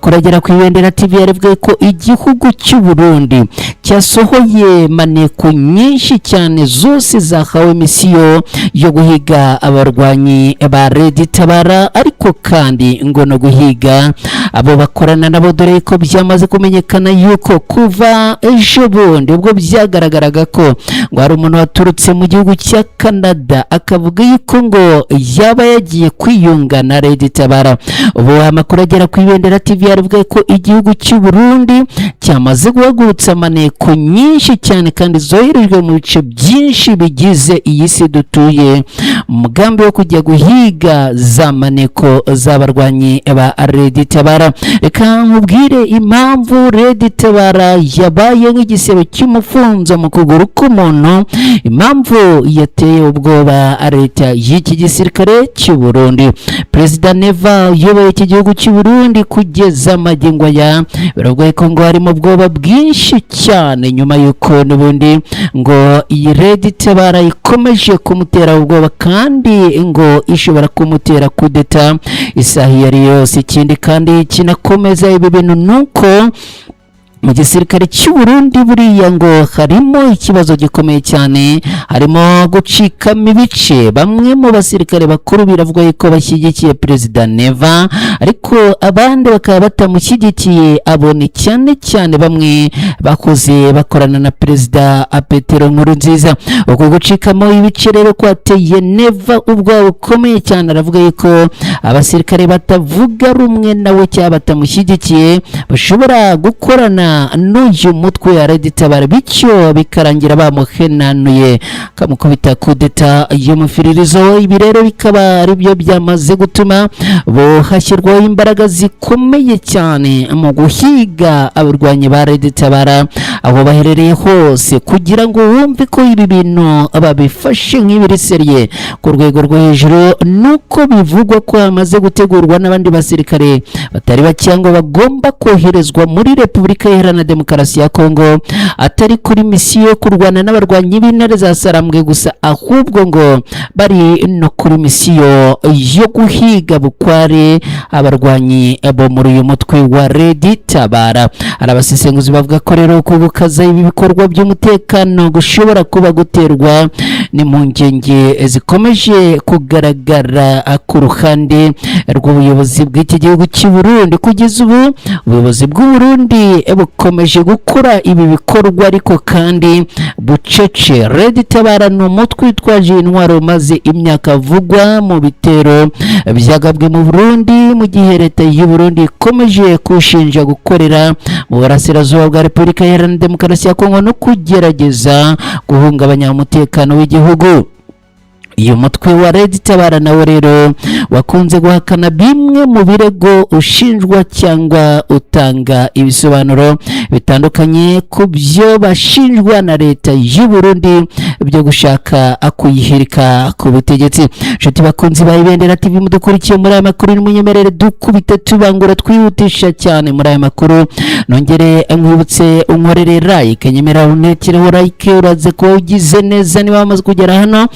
Kuragera ku Ibendera TV yaravuga ko igihugu cy'u Burundi cyasohoye maneko nyinshi cyane, zose zahawe misiyo yo guhiga abarwanyi ba Red Tabara, ariko kandi ngo no guhiga abo bakorana nabo, dore ko byamaze kumenyekana yuko kuva ejo bundi ubwo byagaragaraga ko ngo hari umuntu waturutse mu gihugu cya Canada akavuga yuko ngo yaba yagiye kwiyunga na Red Tabara. Ubu amakuru agera ku Ibendera TV yaravuga ko igihugu cy'u Burundi cyamaze guhagurutsa amaneko nyinshi cyane kandi zoherejwe mu bice byinshi bigize iyi si dutuye, umugambi wo kujya guhiga za maneko z'abarwanyi ba Red Tabara. Reka nkubwire impamvu Red Tabara yabaye nk'igisebe cy'umufunzo mu kuguru k'umuntu, impamvu yateye ubwoba leta y'iki gisirikare cy'u Burundi. Perezida Neva uyoboye iki gihugu cy'u Burundi kugeza magingo aya biragoye ko ngo harimo ubwoba bwinshi cyane, nyuma y'uko n'ubundi ngo iyi Red Tabara ikomeje kumutera ubwoba kandi ngo ishobora kumutera kudeta isaha iyo ari yose. Ikindi kandi kinakomeza ibi bintu ni uko mu gisirikare cy'u Burundi buriya ngo harimo ikibazo gikomeye cyane, harimo gucikamo ibice. Bamwe mu basirikare bakuru biravuga yuko bashyigikiye Perezida Neva, ariko abandi bakaba batamushyigikiye. Abo ni cyane cyane bamwe bakoze bakorana na Perezida Petero Nkurunziza. Uko gucikamo ibice rero kwateye Neva ubwoba bukomeye cyane. Aravuga yuko abasirikare batavuga rumwe nawe cyangwa batamushyigikiye bashobora gukorana n'uyu mutwe wa Red Tabara, bityo bikarangira bamuhenanuye, kamukubita kudeta y'umufiririzo. Ibi rero bikaba ari byo byamaze gutuma bo hashyirwaho imbaraga zikomeye cyane mu guhiga abarwanyi ba Red Tabara aho baherereye hose, kugira ngo wumve ko ibi bintu babifashe nk'ibiri sérieux ku rwego rwo hejuru. Nuko bivugwa ko hamaze gutegurwa n'abandi basirikare batari bake ngo bagomba koherezwa muri Repubulika Iharanira Demokarasi ya Kongo, atari kuri misiyo yo kurwana n'abarwanyi b'intare za Sarambwe gusa, ahubwo ngo bari no kuri misiyo yo guhiga bukware abarwanyi bo muri uyu mutwe wa Red Tabara. Hari abasesenguzi bavuga ko rero ko gukaza ibi bikorwa by'umutekano gushobora kuba guterwa n'impungenge zikomeje kugaragara ku ruhande rw'ubuyobozi bw'iki gihugu cy'u Burundi. Kugeza ubu ubuyobozi bw'u Burundi bukomeje gukora ibi bikorwa ariko kandi bucece. Red Tabara ni umutwe witwaje intwaro umaze imyaka avugwa mu bitero byagabwe mu Burundi, mu gihe leta y'u Burundi ikomeje kushinja gukorera mu burasirazuba bwa Repubulika Iharanira Demokarasi ya Kongo no kugerageza guhungabanya umutekano w'igihugu. Uyu mutwe wa Red Tabara nawo rero wakunze guhakana bimwe mu birego ushinjwa cyangwa utanga ibisobanuro bitandukanye ku byo bashinjwa na leta y'u Burundi byo gushaka kuyihirika ku butegetsi. Inshuti bakunzi ba Ibendera TV mudukurikiye muri aya makuru, nimunyemerere dukubite tubangura, twihutisha cyane muri aya makuru. Nongere nkwibutse unkorere like, nyemera untekereho like, uraze kuba ugize neza niba wamaze kugera hano.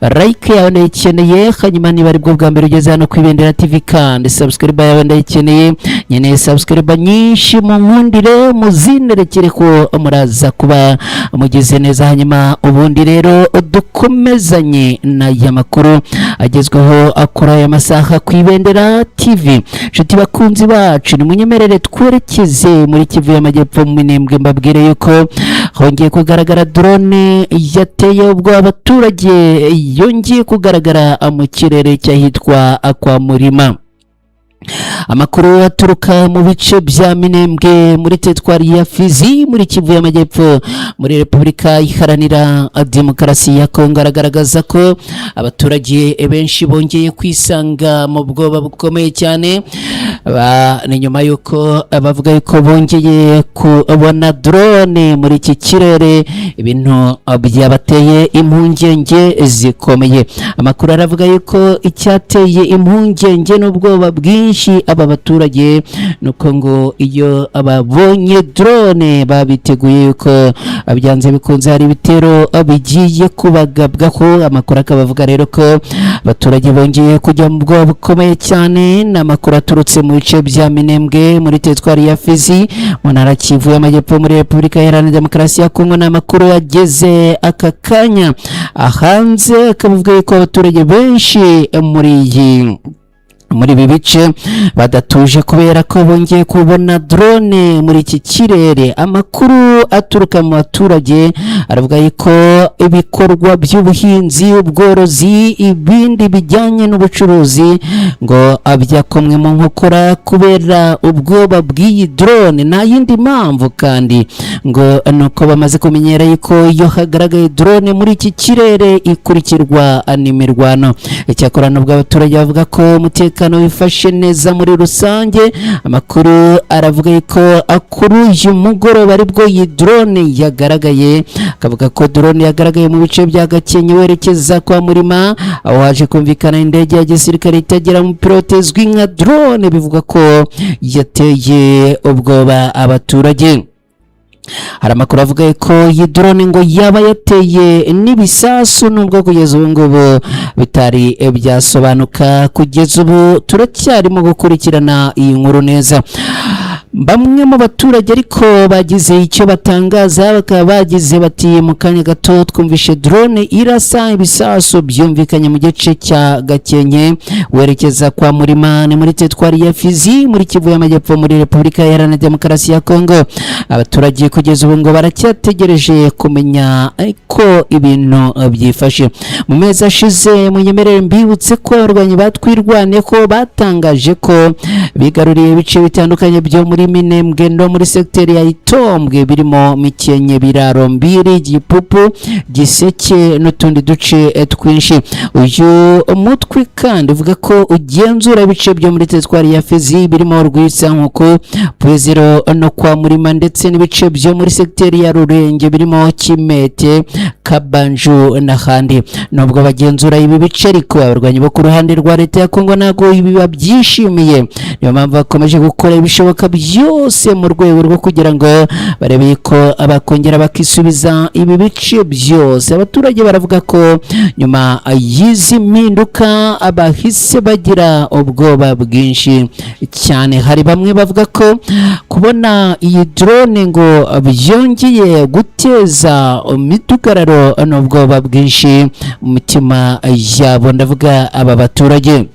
Like yawe ndayikeneye. Hanyuma niba aribwo bwa mbere ugeze hano ku Ibendera TV, kandi subscribe yawe ndayikeneye. Nkeneye subscribe nyinshi, mu nkundire muzinerekere ko muraza kuba mugize neza. Hanyuma ubundi rero dukomezanye n'aya makuru agezweho akora aya masaha ku Ibendera TV. Inshuti bakunzi bacu, nimunyemerere twerekeze muri Kivu y'Amajyepfo mu Minembwe, mbabwire yuko hongeye kugaragara drone yateye ubwo abaturage, yongeye kugaragara mu kirere cy'ahitwa kwa Murima. Amakuru aturuka mu bice bya Minembwe muri teritwari ya Fizi muri Kivu y'Amajyepfo muri Repubulika Iharanira Demokarasi ya Kongo aragaragaza ko abaturage benshi bongeye kwisanga mu bwoba bukomeye cyane. Ni nyuma y'uko bavuga yuko bongeye kubona drone muri iki kirere, ibintu byabateye impungenge zikomeye. Amakuru aravuga yuko icyateye impungenge n'ubwoba bwinshi aba baturage nuko ngo iyo ababonye drone babiteguye yuko byanze bikunze hari ibitero bigiye kubagabwaho. Amakuru akaba avuga rero ko abaturage bongeye kujya mu bwoba bukomeye cyane. Ni amakuru aturutse mu mu bice bya Minembwe muri teritwari ya Fizi mu ntara Kivu y'Amajyepfo muri Repubulika Iharanira Demokarasi ya Kongo. Ni amakuru yageze aka kanya hanze, akavuga ko abaturage benshi muri ibi bice badatuje kubera ko bongeye kubona drone muri iki kirere. Amakuru aturuka mu baturage aravuga ko ibikorwa by'ubuhinzi, ubworozi, ibindi bijyanye n'ubucuruzi ngo byakomwe mu nkokora kubera ubwoba bw'iyi drone. Nta yindi mpamvu kandi, ngo ni uko bamaze kumenyera yuko iyo hagaragaye drone muri iki kirere ikurikirwa n'imirwano. Icyakora nubwo abaturage bavuga ko umutekano wifashe neza muri rusange, amakuru aravuga ko kuri uyu mugoroba aribwo iyi drone yagaragaye. Akavuga ko drone yagaragaye mu bice bya Gakenke werekeza kwa Murima, aho haje kumvikana indege ya gisirikare itagira umupilote izwi nka drone, bivuga ko yateye ubwoba abaturage. Hari amakuru avuga ko iyi drone ngo yaba yateye n'ibisasu, nubwo kugeza ubu ngubu bitari byasobanuka. Kugeza ubu turacyarimo gukurikirana iyi nkuru neza. Bamwe mu baturage ariko bagize icyo batangaza, bakaba bagize bati: "Mu kanya gato twumvishe drone irasa ibisasu byumvikanye mu gice cya Gakenke werekeza kwa Murima, ni muri teritwari ya Fizi muri Kivu y'Amajyepfo muri Repubulika Iharanira Demokarasi ya Kongo." Abaturage kugeza ubu ngo baracyategereje kumenya ko ibintu byifashe. Mu mezi ashize, munyemerere mbibutse ko abarwanyi batwirwaneho batangaje ko bigaruriye ibice bitandukanye byo muri Minembwe no muri segiteri ya Itombwe, birimo Mikenke, Biraro, Mbiri, Gipupu, Giseke n'utundi duce twinshi. Uyu mutwe kandi uvuga ko ugenzura ibice byo muri teritwari ya Fizi birimo Rwitsankuku, Pwezero no kwa Murima, ndetse n'ibice byo muri segiteri ya Rurenge birimo Kimete, Kabanju n'ahandi. Nubwo bagenzura ibi bice ariko, abarwanyi bo ku ruhande rwa leta ya Kongo ntabwo ibi babyishimiye. Niyo mpamvu bakomeje gukora ibishoboka byose mu rwego rwo kugira ngo barebe ko bakongera bakisubiza ibi bice byose. Abaturage baravuga ko nyuma y'izi mpinduka bahise bagira ubwoba bwinshi cyane. Hari bamwe bavuga ko kubona iyi drone ngo byongeye guteza imidugararo n'ubwoba bwinshi mu mitima yabo, ndavuga aba baturage.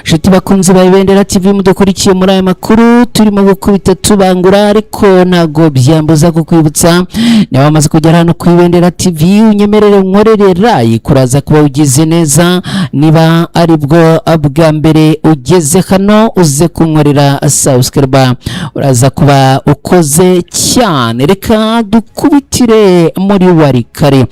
Inshuti bakunzi ba Ibendera TV mudukurikiye muri aya makuru turimo gukubita tubangura, ariko ntago byambuza kukwibutsa, niba wamaze kugera hano ku Ibendera TV unyemerere nkorere like, kuraza kuba ugize neza. Niba ari bwo bwa mbere ugeze hano, uze kunkorera subscribe, uraza kuba ukoze cyane. Reka dukubitire muri Warikare.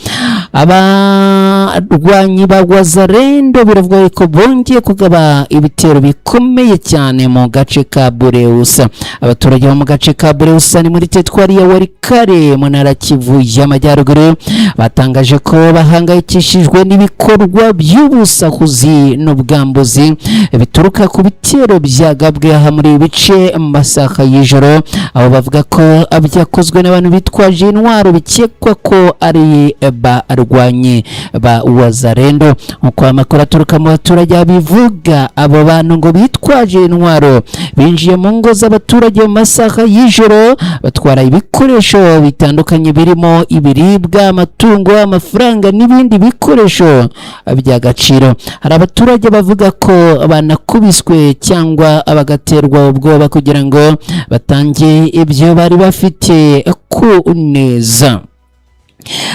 Abarwanyi ba Wazalendo biravuga ko bongeye kugaba ibitero bikomeye cyane mu gace ka Bureusa. Abaturage bo mu gace ka Bureusa, ni muri teritwari ya Warikare mu ntara Kivu y'Amajyaruguru, batangaje ko bahangayikishijwe n'ibikorwa by'ubusahuzi n'ubwambuzi bituruka ku bitero byagabwe aha muri ibi bice mu masaha y'ijoro, aho bavuga ko byakozwe n'abantu bitwaje intwaro bikekwa ko ari barwanyi ba Wazalendo. Nk'uko amakuru aturuka mu baturage abivuga, abo bantu ngo bitwaje intwaro binjiye mu ngo z'abaturage mu masaha y'ijoro, batwara ibikoresho bitandukanye birimo ibiribwa, amatungo, amafaranga n'ibindi bikoresho by'agaciro. Hari abaturage bavuga ko banakubiswe cyangwa bagaterwa ubwoba kugira ngo batange ibyo bari bafite ku neza.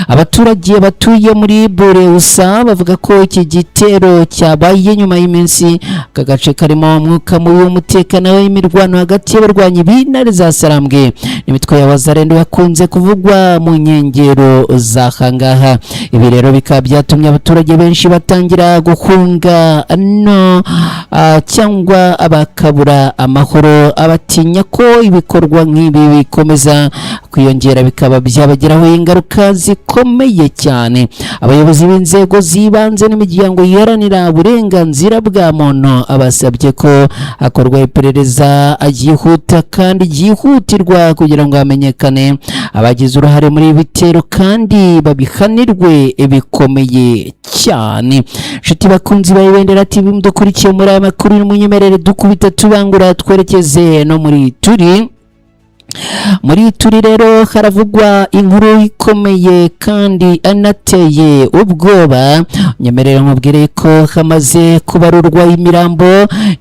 Abaturage batuye muri Bureusa bavuga ko iki gitero cyabaye nyuma y'iminsi aka gace karimo umwuka mubi w'umutekano w'imirwano hagati y'abarwanyi b'intare za Sarambwe n'imitwe ya Wazalendo yakunze kuvugwa mu nkengero za hangaha. Ibi rero bikaba byatumye abaturage benshi batangira guhunga no cyangwa bakabura amahoro, abatinya ko ibikorwa nk'ibi bikomeza kwiyongera bikaba byabagiraho ingaruka. zikomeye cyane. Abayobozi b'inzego z'ibanze n'imiryango iharanira uburenganzira bwa muntu abasabye ko hakorwa iperereza ryihuta kandi ryihutirwa kugira ngo hamenyekane abagize uruhare muri ibi bitero kandi babihanirwe bikomeye cyane. Inshuti bakunzi ba Ibendera TV mudukurikiye muri aya makuru, munyemerere dukubita tubangura twerekeze no muri turi. Muri turi rero haravugwa inkuru ikomeye kandi anateye ubwoba. Nyemerera nkubwire ko hamaze kubarurwa imirambo,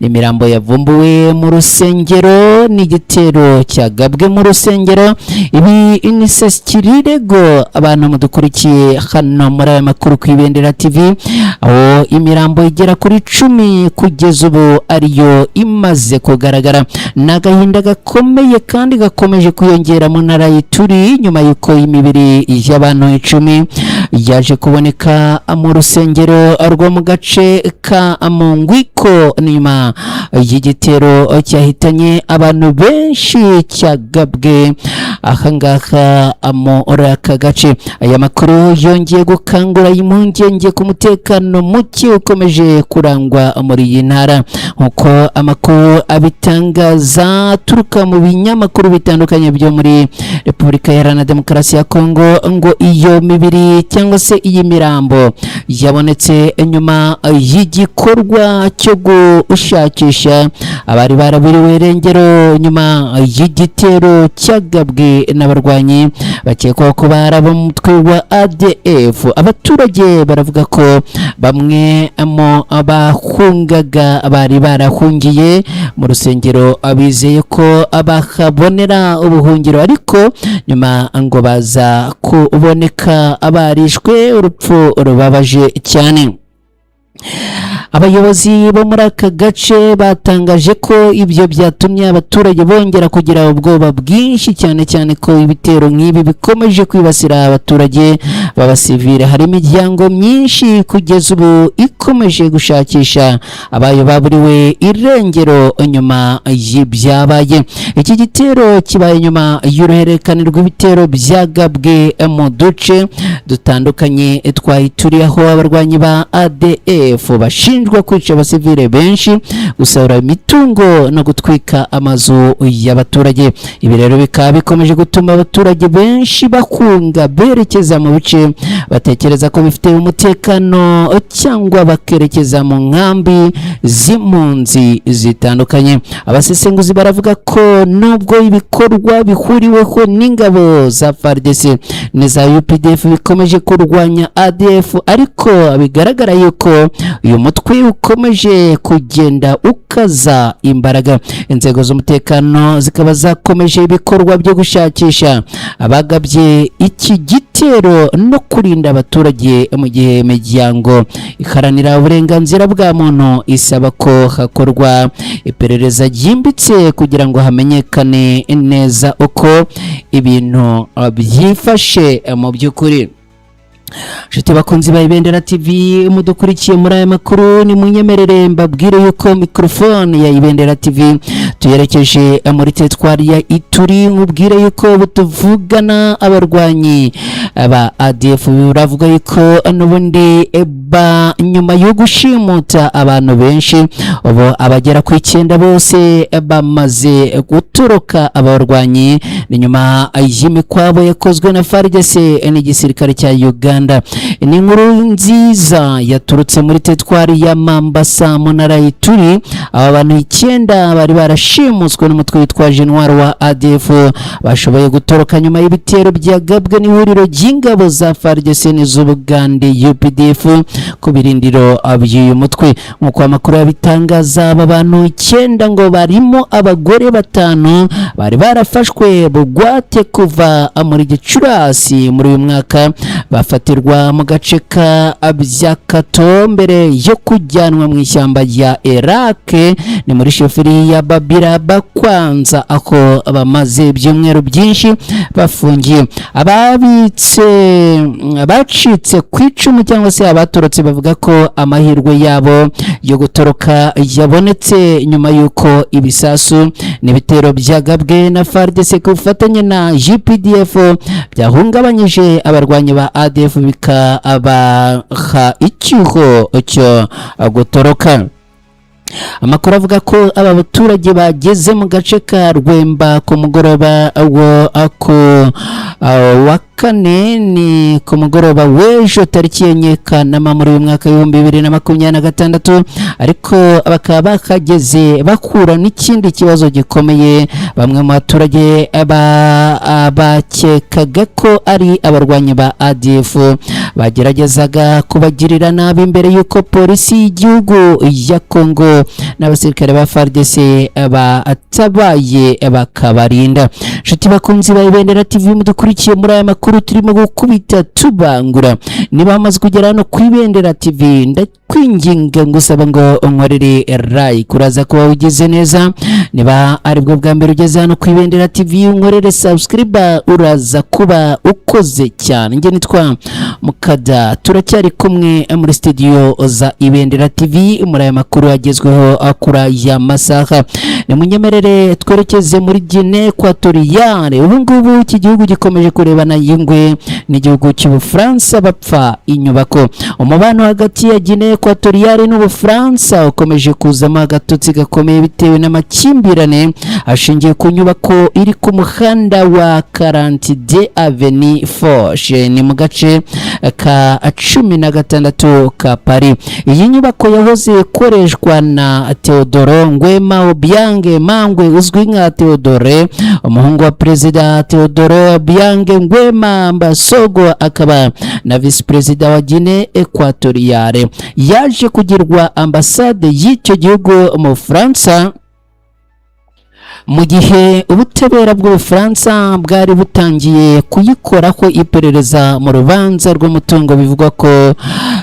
imirambo yavumbuwe mu rusengero n'igitero cyagabwe mu rusengero. Ibi ni sesikirirego abantu mudukurikiye hano muri aya makuru ku Ibendera TV, aho imirambo igera kuri 10 kugeza ubu ariyo imaze kugaragara. Ni agahinda gakomeye kandi gakomeje kwiyongera mu ntara y'Ituri nyuma y'uko imibiri y'abantu 10 yaje kuboneka mu rusengero rwo mu gace ka Mungwiko nyuma y'igitero cyahitanye abantu benshi cyagabwe ahangaha muri aka gace. Aya makuru yongeye gukangura impungenge ku mutekano muke ukomeje kurangwa muri iyi ntara, nk'uko amakuru abitangaza aturuka mu binyamakuru bitandukanye byo muri Repubulika Iharanira Demokarasi ya Kongo. Ngo iyo mibiri cyangwa se iyi mirambo yabonetse nyuma y'igikorwa cyo gushakisha abari baraburiwe irengero nyuma y'igitero cyagabwe n'abarwanyi bakekwaho kuba ari abo mu mutwe wa ADF. Abaturage baravuga ko bamwe mu bahungaga bari barahungiye mu rusengero bizeye ko bahabonera ubuhungiro, ariko nyuma ngo baza kuboneka abarishwe urupfu rubabaje cyane. Abayobozi bo muri aka gace batangaje ko ibyo byatumye abaturage bongera kugira ubwoba bwinshi, cyane cyane ko ibitero nk'ibi bikomeje kwibasira abaturage b'abasivile. Hari imiryango myinshi kugeza ubu ikomeje gushakisha abayo baburiwe irengero nyuma y'ibyabaye. Iki gitero kibaye nyuma y'uruhererekane rw'ibitero byagabwe mu duce dutandukanye twa Ituri, aho abarwanyi ba ADF bashinjwa kwica abasivile benshi, gusahura imitungo no gutwika amazu y'abaturage. Ibi rero bikaba bikomeje gutuma abaturage benshi bahunga berekeza mu bice batekereza ko bifite umutekano cyangwa bakerekeza mu nkambi z'impunzi zitandukanye. Abasesenguzi baravuga ko nubwo ibikorwa bihuriweho n'ingabo za FARDC n'iza UPDF bikomeje kurwanya ADF, ariko bigaragara yuko uyu mutwe ukomeje kugenda ukaza imbaraga. Inzego z'umutekano zikaba zakomeje ibikorwa byo gushakisha abagabye iki gitero no kurinda abaturage, mu gihe imiryango iharanira uburenganzira bwa muntu isaba ko hakorwa iperereza ryimbitse kugira ngo hamenyekane neza uko ibintu byifashe mu by'ukuri. Inshuti bakunzi ba Ibendera TV mudukurikiye muri aya makuru, ni munyemerere mbabwire yuko mikorofone ya Ibendera TV tuyerekeje muri teritwari ya Ituri, nkubwire yuko tuvugana abarwanyi ba ADF baravuga yuko n'ubundi nyuma yo gushimuta abantu benshi, ubu abagera ku 9 bose bamaze gutoroka abarwanyi. Ni nyuma y'imikwabo yakozwe na FARDC n'igisirikare cya Uganda. Ni inkuru nziza yaturutse muri teritwari ya Mambasa mu ntara y'Ituri, aba bantu 9 bari barashimuswe n'umutwe witwaje intwaro wa ADF bashoboye gutoroka nyuma y'ibitero byagabwe n'ihuriro ry'ingabo za FARDC n'iz'Ubugande UPDF ku birindiro by'uyu mutwe. Nk'uko amakuru yabitangaza, aba bantu 9 ngo barimo abagore 5 bari barafashwe bugwate kuva muri Gicurasi muri uyu mwaka, bafatirwa mu gace ka Byakato mbere yo kujyanwa mu ishyamba rya Iraq, ni muri sheferi ya Babira Bakwanza, aho bamaze ibyumweru byinshi bafungiye. Ababitse abacitse ku icumu cyangwa se abatorotse Abatorotse bavuga ko amahirwe yabo yo gutoroka yabonetse nyuma y'uko ibisasu n'ibitero byagabwe na FARDC ku bufatanye na GPDF byahungabanyije abarwanyi ba ADF, bikabaha icyuho cyo gutoroka. Amakuru avuga ko aba baturage bageze mu gace ka Rwemba ku mugoroba wo ku wa kane, ni ku mugoroba w'ejo tariki 4 Kanama muri uyu mwaka w'2026, ariko bakaba bakageze bakura n'ikindi kibazo gikomeye. Bamwe mu baturage bakekaga ko ari abarwanyi ba ADF bageragezaga kubagirira nabi mbere y'uko polisi y'igihugu ya Congo n'abasirikare ba FARDC batabaye bakabarinda. Inshuti bakunzi ba Ibendera TV mudukurikiye muri aya makuru turimo gukubita tubangura, niba bamaze kugera hano ku Ibendera TV, ndakwinginga ngusaba ngo unkorere like, uraza kuba ugize neza. Niba aribwo bwa mbere ugeze hano ku Ibendera TV, unkorere subscribe, uraza kuba ukoze cyane. Njye nitwa Mukada, turacyari kumwe muri studio za Ibendera TV muri aya makuru agezweho kuri aya masaha. Nimunyemerere twerekeze muri Guinée Equatoriale. Ubu ngubu iki gihugu gikomeje kurebana y'ingwe n'igihugu cy'Ubufaransa bapfa inyubako. Umubano hagati ya Guinée Equatoriale n'Ubufaransa ukomeje kuzamo agatotsi gakomeye bitewe n'amakimbirane ashingiye ku nyubako iri ku muhanda wa 42 Avenue Foch, ni mu gace ka 16 ka Paris. Iyi nyubako yahoze ikoreshwa na Theodore Ngwema Obiang Mangwe uzwi nka Theodore, umuhungu wa Perezida Theodore Obiang Ngwema Mbasogo, akaba na visi perezida wa Guinée Equatoriale. Yaje kugirwa ambasade y'icyo gihugu mu Bufaransa mu gihe ubutabera bw'Ubufaransa bwari butangiye kuyikoraho iperereza mu rubanza rw'umutungo bivugwa ko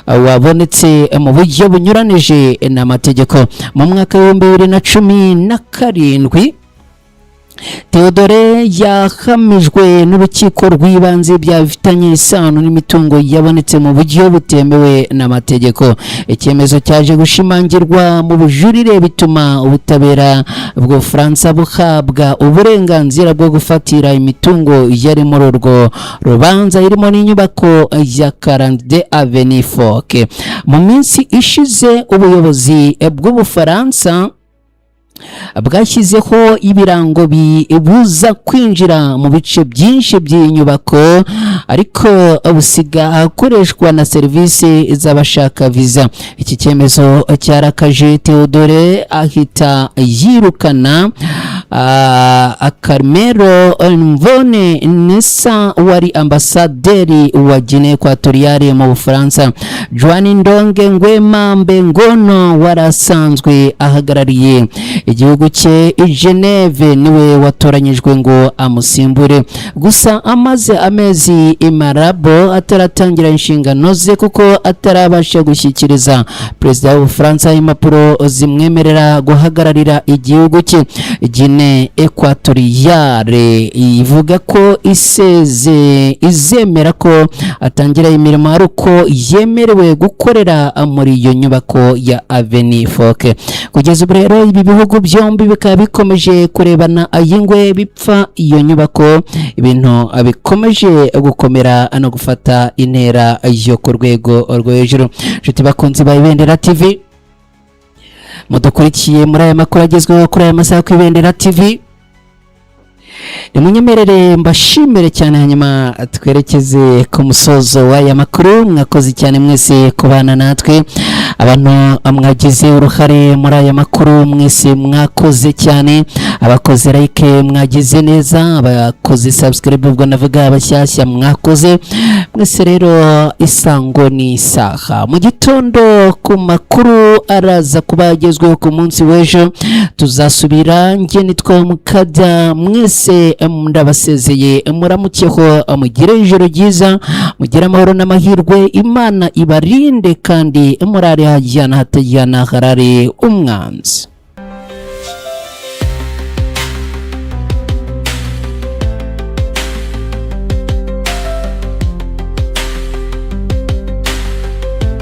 wabonetse mu buryo bunyuranije n'amategeko. Mu mwaka w'2017, Theodore yahamijwe n'urukiko rw'ibanze ibyaha bifitanye isano n'imitungo yabonetse mu buryo butemewe n'amategeko. Icyemezo cyaje gushimangirwa mu bujurire, bituma ubutabera bw'Ubufaransa buhabwa uburenganzira bwo gufatira imitungo yari muri urwo rubanza, irimo n'inyubako ya 42 Avenue Foch. Mu minsi ishize, ubuyobozi bw'Ubufaransa bwashyizeho ibirango bibuza kwinjira mu bice byinshi by'iyi nyubako, ariko busiga ahakoreshwa na serivisi z'abashaka viza. Iki cyemezo cyarakaje Theodore, ahita yirukana Carmelo Mvone Nesa wari ambasaderi wa Guinée Equatoriale mu Bufaransa. Joan Ndonge Ngwema Mbengono wari asanzwe ahagarariye igihugu cye i Geneve niwe watoranyijwe ngo amusimbure. Gusa amaze amezi i Malabo ataratangira inshingano ze, kuko atarabasha gushyikiriza perezida w'Ubufaransa impapuro zimwemerera guhagararira igihugu cye. Guinée Equatoriale ivuga ko iseze izemera ko atangira imirimo ari uko yemerewe gukorera muri iyo nyubako ya Avenue Foch. Kugeza ubu rero, ibi bihugu byombi bikaba bikomeje kurebana ay'ingwe bipfa iyo nyubako, ibintu bikomeje gukomera no gufata intera yo ku rwego rwo hejuru. Inshuti bakunzi ba Ibendera TV mudukurikiye muri aya makuru agezweho kuri aya masaha ku Ibendera TV, nimunyemerere mbashimire cyane, hanyuma twerekeze ku musozo w'aya makuru. Mwakoze cyane mwese kubana natwe. Abantu mwagize uruhare muri aya makuru mwese mwakoze cyane. Abakoze like mwagize neza, abakoze subscribe, ubwo navuga abashyashya, mwakoze mwese. Rero isango ni isaha mu gitondo ku makuru araza kuba agezweho ku munsi w'ejo. Tuzasubira. Njye nitwa Mukajya, mwese ndabasezeye. Muramukeho, mugire ijoro ryiza, mugire amahoro n'amahirwe, Imana ibarinde kandi murare hajyana hatajyana harare umwanzi.